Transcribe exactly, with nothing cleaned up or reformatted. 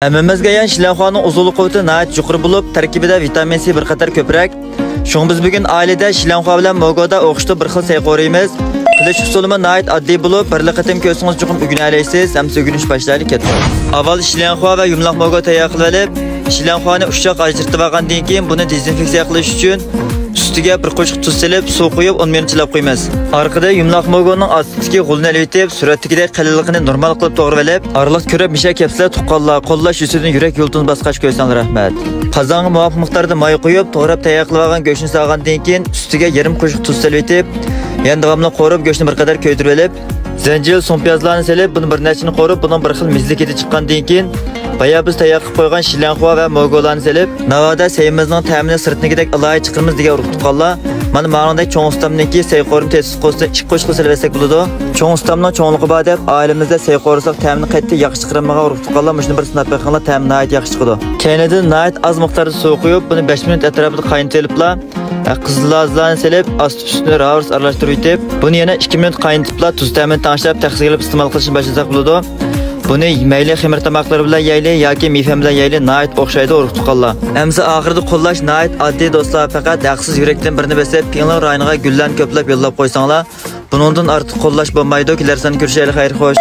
ھەممىمىزگە ئايان، شىلەنخۇانىڭ ئوزۇقلۇق قۇۋۋىتى ناھايىتى يۇقىرى بولۇپ، تەركىبىدە ۋىتامىن سى بىر قەدەر كۆپرەك. شۇڭا بىز بۈگۈن ئائىلىدە شىلەنخۇا بىلەن موگودا ئوخشىتىپ بىر خىل سەي قورۇيمىز. قىلىش ئۇسۇلىمۇ ناھايىتى ئاددىي بولۇپ، بىرلا قېتىم كۆرسىڭىز چوقۇم ئۆگىنەلەيسىز. ئەمسە ئۆگىنىش باشلايلى، كەتتۇق. ئاۋۋال شىلەنخۇا ۋە يۇمىلاق موگو تەييار قىلىۋېلىپ، شىلەنخۇانى ئۇششاق ئاجرىتىۋالغاندىن كېيىن، بۇنى دېزىنفېكسىيە قىلىش ئۈچۈن ئۈستىگە بىر قوشۇق تۇز سېلىپ، سۇ قۇيۇپ، ئون مىنۇت چىلاپ قويىمىز. ئارقىدىن يۇمىلاق موگونىڭ ئاستىدىكى غولىنى ئېلىۋېتىپ، سۈرەتتىكىدەك قېلىنلىقىنى نورمال قىلىپ توغرىۋېلىپ، ئارىلىقتا كۆرۈپ مىشە كەپسىلەر تۇغقانلار، قوللاش يۈزىدىن يۈرەك يۇلتۇزىنى باسقاچ كۆرسەڭلار رەھمەت. قازانغا مۇۋاپىق مىقداردا ماي قۇيۇپ، توغراپ تەييار قىلىۋالغان گۆشنى سالغاندىن كېيىن، ئۈستىگە يېرىم قوشۇق تۇز سېلىۋېتىپ، يەنە داۋاملىق قورۇپ، گۆشنى بىر قەدەر كۆيدۈرۈۋېلىپ، زەنجىۋىل، سۇڭپىيازلارنى سېلىپ، بۇنى بىر نەچچىنى قورۇپ، بۇنىڭ بىر خىل مېزىلىك ھىدى چىققاندىن كېيىن، بايا بىز تەييار قىلىپ قويغان شىلەنخۇا ۋە موگولارنى سېلىپ، ناۋادا سەيىمىزنىڭ تەمىنى سىرتىنىڭكىدەك ئالاھىدە چىقىرىمىز دېگەن ئۇرۇق تۇغقانلار، مانا ماڭىڭدەك چوڭ ئۇستامنىڭكى سەي قورۇمى تېتىتقۇسىدىن ئىككى قوشۇقلا سېلىۋەتسەك بولىدۇ. چوڭ ئۇستامنىڭ چوڭلۇقى بار دەپ، ئائىلىمىزدە سەي قورۇساق تەمىنى قەتئىي ياخشى چىقىرالمىغان ئۇرۇق تۇغقانلار مۇشۇنى بىر سىناپ بېقىڭلار، تەمى ناھايىتى ياخشى چىقىدۇ. كەينىدىن ناھايىتى ئاز مىقداردا سۇ قۇيۇپ، بۇنى بەش مىنۇت ئەتراپىدا قاينىتىۋېلىپلا، قىزىل لازىلارنى سېلىپ، ئاستى ئۈستىنى راۋۇرۇس ئارىلاشتۇرۇپ يېتىپ، بۇنى يەنە ئىككى مىنۇت قاينىتىپلا، تۇز تەمىنى تەڭشەپ، تەخسىگە ئېلىپ ئىستېمال قىلىشنى باشلىساق بولىدۇ. بۇنى مەيلى خېمىر تاماقلىرى بىلەن يەيلى ياكى مېيفەن بىلەن يەيلى، ناھايىتى ئوخشايدۇ ئۇرۇق تۇغقانلار. ئەمسە ئاخىرىدا قوللاش ناھايىتى ئاددىي دوستلار، پەقەت ھەقسىز يۈرەكتىن بىرنى بېسىپ، پىڭلىڭ رايونىغا گۈللەرنى كۆپلەپ يوللاپ قويساڭلار، بۇنىڭدىن ئارتۇق قوللاش بولمايدۇ. كېلەر ساندا كۆرۈشەيلى، خەير خوش.